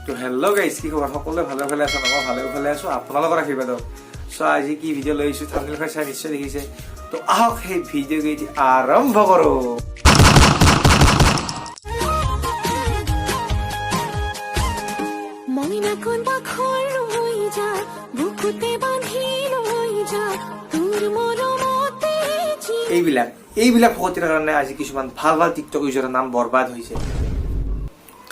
তো hello' guys, কি খবৰ? সকলোৱে ভালে ভালে আছো? মই ভালে ভালে আছো আপোনালোকৰ আশীৰ্বাদত। চ' আজি কি ভিডিঅ' লৈ আহিছোঁ, থাম্বনেইল চাই নিশ্চয় দেখিছে। তো আহক, সেই ভিডিঅ' কেইটি আৰম্ভ কৰোঁ। মইনাকোন পাখৰ ৰৈ যা, বুকুতে বান্ধি লৈ যা, তোৰ মৰমতে। এইবিলাক ফকতিৰ কাৰণে আজি কিছুমান ভাল ভাল টিকটক ইউজাৰৰ নাম বৰবাদ হৈছে।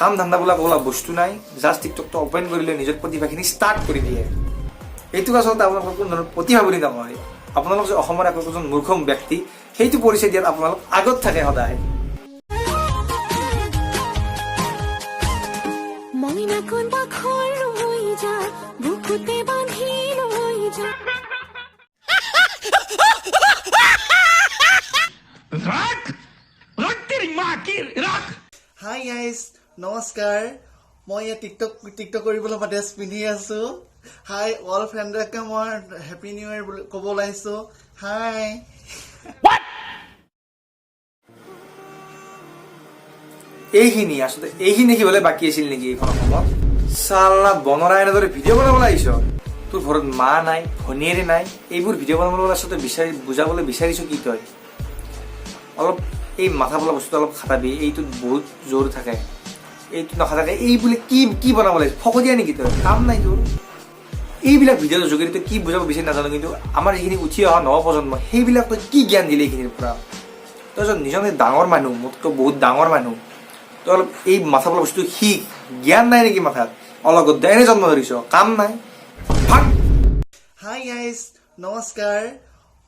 কাম ধান্দা বোলা বোলা বস্তু নাই, জাষ্ট টিকটকটো অপেন কৰিলে নিজৰ প্ৰতিভাখিনি ষ্টাৰ্ট কৰি দিয়ে। এইটোক আচলতে আপোনালোকৰ কোনো ধৰণৰ প্ৰতিভা বুলি নকয়। আপোনালোক যে অসমৰ একো একোজন মূৰ্খ ব্যক্তি, সেইটো পৰিচয় দিয়াত আপোনালোক আগত থাকে সদায়। মইনাকোন পাখৰ ৰৈ যা, বুকুতে বান্ধি লৈ যা। হাই গাইজ, নমস্কাৰ। মই ইয়াত টিকটক টিকটক কৰিবলৈ মই ড্ৰেছ পিন্ধি আছো। হাই অল ফ্ৰেণ্ডকে মই হেপী নিউ ইয়েৰ বুলি ক'ব ওলাইছো। হাই। এইখিনি আচলতে এইখিনি দেখিবলৈ বাকী আছিল নেকি এইখন অসমত? চালা বনৰা, এনেদৰে ভিডিঅ' বনাবলৈ আহিছ? তোৰ ঘৰত মা নাই, ভনীয়েৰে নাই? এইবোৰ ভিডিঅ' বনাবলৈ আচলতে বিচাৰি বুজাবলৈ বিচাৰিছ কি তই? অলপ এই মাথা বোলা বস্তুটো অলপ খাটাবি। এইটোত বহুত জোৰ থাকে, এইটো নাখাটাকে এই বোলে কি কি বনাব লাগিছে? ফকতীয়া নেকি তই? কাম নাই তোৰ? এইবিলাক ভিডিঅ'ৰ যোগেদি তই কি বুজাব বিচাৰি নাজানো, কিন্তু আমাৰ যিখিনি উঠি অহা নৱপ্ৰজন্ম, সেইবিলাক তই কি জ্ঞান দিলে এইখিনিৰ পৰা? তই এজন নিজকে ডাঙৰ মানুহ, মোতকৈ বহুত ডাঙৰ মানুহ, তই অলপ এই মাথা বোলা বস্তু শিক। জ্ঞান নাই নেকি মাথাত? অলপ এনে জন্ম ধৰিছ, কাম নাই, ভাগ। হাই গাইজ, নমস্কাৰ।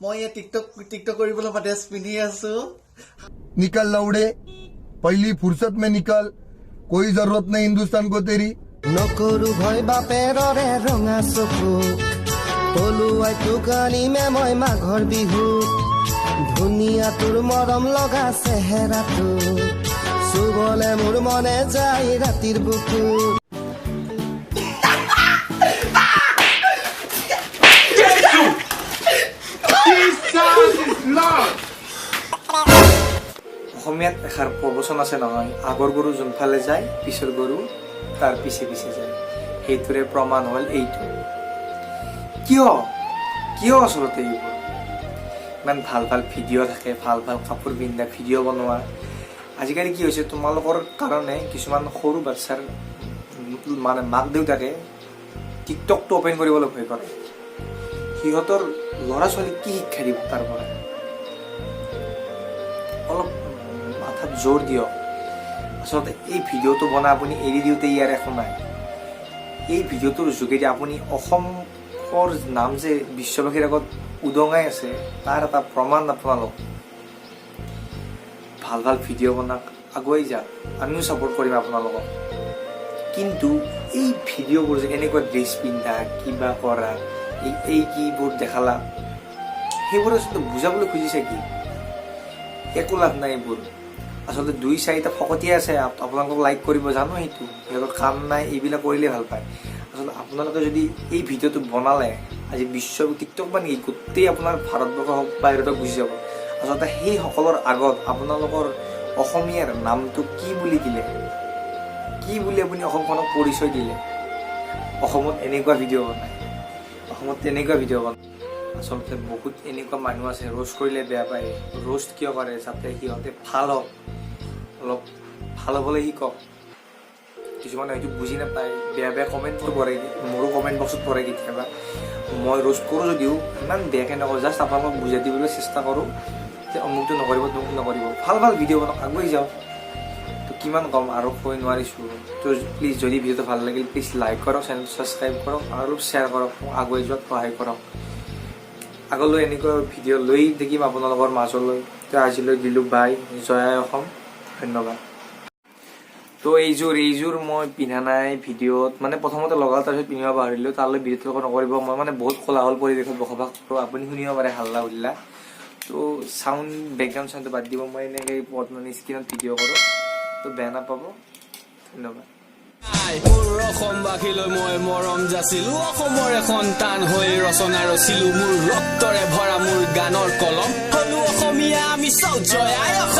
মই ইয়াত টিকটক টিকটক কৰিবলৈ মই ড্ৰেছ পিন্ধি আছো। निकल लौड़े, पहली फुर्सत में निकल। कोई जरूरत नहीं हिंदुस्तान को तेरी। নকৰো ভয় বাপেৰৰে ৰঙা চকু, পলুৱাই তোক আনিমে মই মাঘৰ বিহু। ধুনীয়া তোৰ মৰম লগা চেহেৰাটো, চুবলে মোৰ মনে যায় ৰাতিৰ বুকু। অসমীয়াত এষাৰ প্ৰবচন আছে নহয়, আগৰ গৰু যোনফালে যায়, পিছৰ গৰু তাৰ পিছে পিছে যায়। সেইটোৰে প্ৰমাণ হ'ল এইটো। কিয় কিয় আচলতে এইবোৰ ইমান ভাল ভাল ভিডিঅ' থাকে, ভাল ভাল কাপোৰ পিন্ধা ভিডিঅ' বনোৱা? আজিকালি কি হৈছে, তোমালোকৰ কাৰণে কিছুমান সৰু বাচ্ছাৰ মানে মাক দেউতাকে টিকটকটো অ'পেন কৰিবলৈ ভয় কৰে। সিহঁতৰ ল'ৰা ছোৱালীক কি শিক্ষা দিব তাৰ পৰা? অলপ মাথাত জোৰ দিয়ক। আচলতে এই ভিডিঅ'টো বনাই আপুনি এৰি দিওঁতে ইয়াৰ একো নাই। এই ভিডিঅ'টোৰ যোগেদি আপুনি অসমৰ নাম যে বিশ্ববাসীৰ আগত উদঙাই আছে, তাৰ এটা প্ৰমাণ। আপোনালোক ভাল ভাল ভিডিঅ' বনাওক, আগুৱাই যাওক, আমিও ছাপোৰ্ট কৰিম আপোনালোকক। কিন্তু এই ভিডিঅ'বোৰ যে এনেকুৱা ড্ৰেছ পিন্ধা, কিবা কৰা, এই কিবোৰ দেখালা, সেইবোৰ আচলতে বুজাবলৈ খুজিছে কি? একো লাভ নাই এইবোৰ। আচলতে দুই চাৰিটা ফকতীয়া আছে, আপোনালোকক লাইক কৰিব, জানো সেইটো। সিহঁতৰ কাম নাই, এইবিলাক কৰিলে ভাল পায়। আচলতে আপোনালোকে যদি এই ভিডিঅ'টো বনালে, আজি বিশ্ব টিকটক বা নেকি গোটেই আপোনাৰ ভাৰতবৰ্ষ হওক, বাহিৰতো গুচি যাব। আচলতে সেইসকলৰ আগত আপোনালোকৰ অসমীয়াৰ নামটো কি বুলি দিলে? কি বুলি আপুনি অসমখনক পৰিচয় দিলে? অসমত এনেকুৱা ভিডিঅ' বনায়, অসমত তেনেকুৱা ভিডিঅ' বনায়। আচলতে বহুত এনেকুৱা মানুহ আছে, ৰোষ্ট কৰিলে বেয়া পায়। ৰোষ্ট কিয় কৰে? যাতে সিহঁতে ভাল হওক, অলপ ভাল হ'বলৈ শিকক। কিছুমানে হয়তো বুজি নাপায়, বেয়া বেয়া কমেণ্টটো পৰে। মোৰো কমেণ্ট বক্সত পৰে কেতিয়াবা। মই ৰোষ্ট কৰোঁ যদিও ইমান বেয়াকৈ নকৰোঁ, জাষ্ট আপোনালোকক বুজাই দিবলৈ চেষ্টা কৰোঁ যে অমুকটো নকৰিব, তমুকটো নকৰিব। ভাল ভাল ভিডিঅ' বনাওক, আগুৱাই যাওক। তো কিমান ক'ম আৰু, কৈ নোৱাৰিছোঁ। তো প্লিজ, যদি ভিডিঅ'টো ভাল লাগিল, প্লিজ লাইক কৰক, চেনেলটো ছাবস্ক্ৰাইব কৰক আৰু অলপ শ্বেয়াৰ কৰক, মোক আগুৱাই যোৱাত সহায় কৰক। আগলৈ এনেকুৱা ভিডিঅ' লৈ থাকিম আপোনালোকৰ মাজলৈ। তো আজিলৈ দিলোঁ, বাই। জয় আই অসম। ধন্যবাদ। তো এইযোৰ মই পিন্ধা নাই ভিডিঅ'ত, মানে প্ৰথমতে লগাল, তাৰপিছত পিন্ধিব পাহৰিলোঁ। তালৈ ভিডিঅ'টো নকৰিব। মই মানে বহুত কোলাহল পৰিৱেশত বসবাস কৰোঁ, আপুনি শুনিব পাৰে হাল্লা হুল্লা। তো চাউণ্ড, বেকগ্ৰাউণ্ড চাউণ্ডটো বাদ দিব। মই এনেকৈ মানে স্ক্ৰীণত ভিডিঅ' কৰোঁ, তো বেয়া নাপাব। ধন্যবাদ। মোৰ অসমবাসীলৈ মই মৰম যাচিলো। অসমৰে সন্তান হৈ ৰচনা ৰচিলো। মোৰ ৰক্তৰে ভৰা মোৰ গানৰ কলম। হলো অসমীয়া আমি চব, জয় আই অসম।